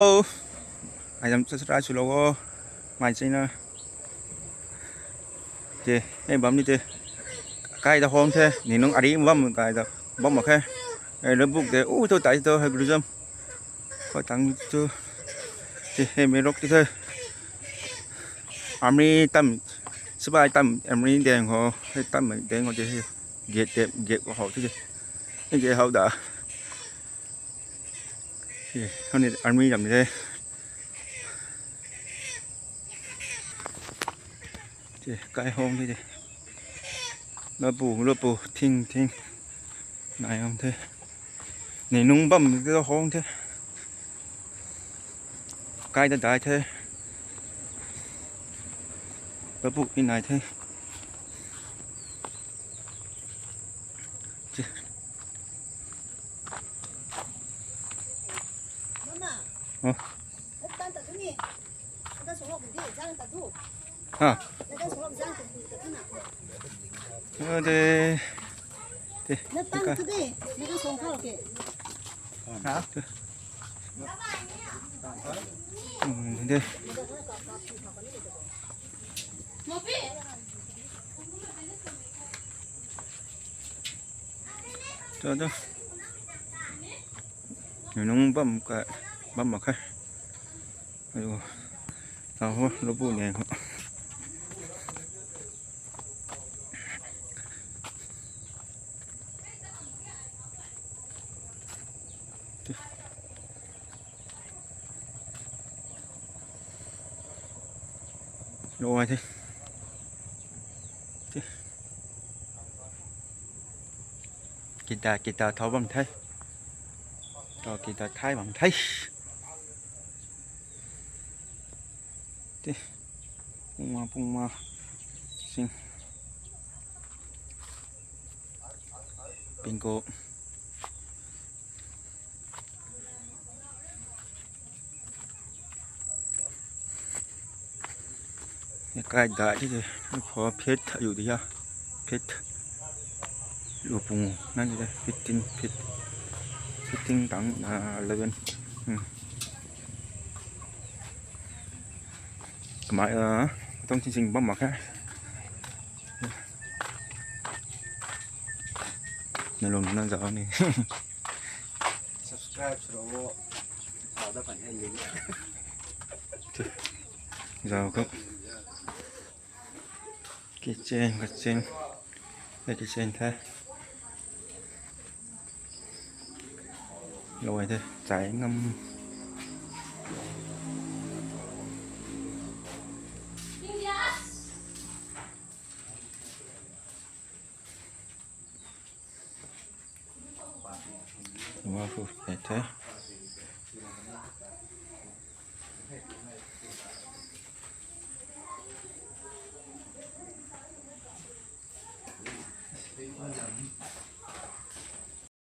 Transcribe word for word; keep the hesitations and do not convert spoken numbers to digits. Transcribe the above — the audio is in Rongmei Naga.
Oh, ai dam subscribe swlou o. Mai china. Te, hei bam ni te. Kai da hong the, ni nung ari bam kai da bam mak khe. Ei, lou buk de, u, tu tai tu, hei, gru jam. Khou tang tu. Te, hei, mi rok ti the. Army tam, sipai tam, army deng ho, hei tam deng ho te, hei. Gate te, gate ko ho te. Hei gate ho da. Hei, hou ni army ram ni de. Te, kai hong ni de. Lapu, lapu, thing, thing. Nai hong the. Ni nung bam ni de hong the. Kai da dai the. Lapu ni nai the. Te. Oh. Ha. Ade. Te. Ha. Hmm, de. Cho cho. Nung bam ka, bam mak khe. Ayo. Tau ho, lou bu ne ho. Lou ai the. Te. Kita, kita thau bam the. Tau kita thai bam the. Te. Pungma, pungma. Sing. Pingko. Kai dai ti de, khou feet ayu di ya. Feet. Lu pung nai di de, fifteen feet. Fifteen tang, ah, eleven. Hmm. Kamai, ah, tang sing sing bam mak khe. Na lung na zau ni. Subscribe sw ro. Zau ko. Kitchen, kitchen. Hei kitchen the. Lou ai the, chai ngam. Wa hu, e the.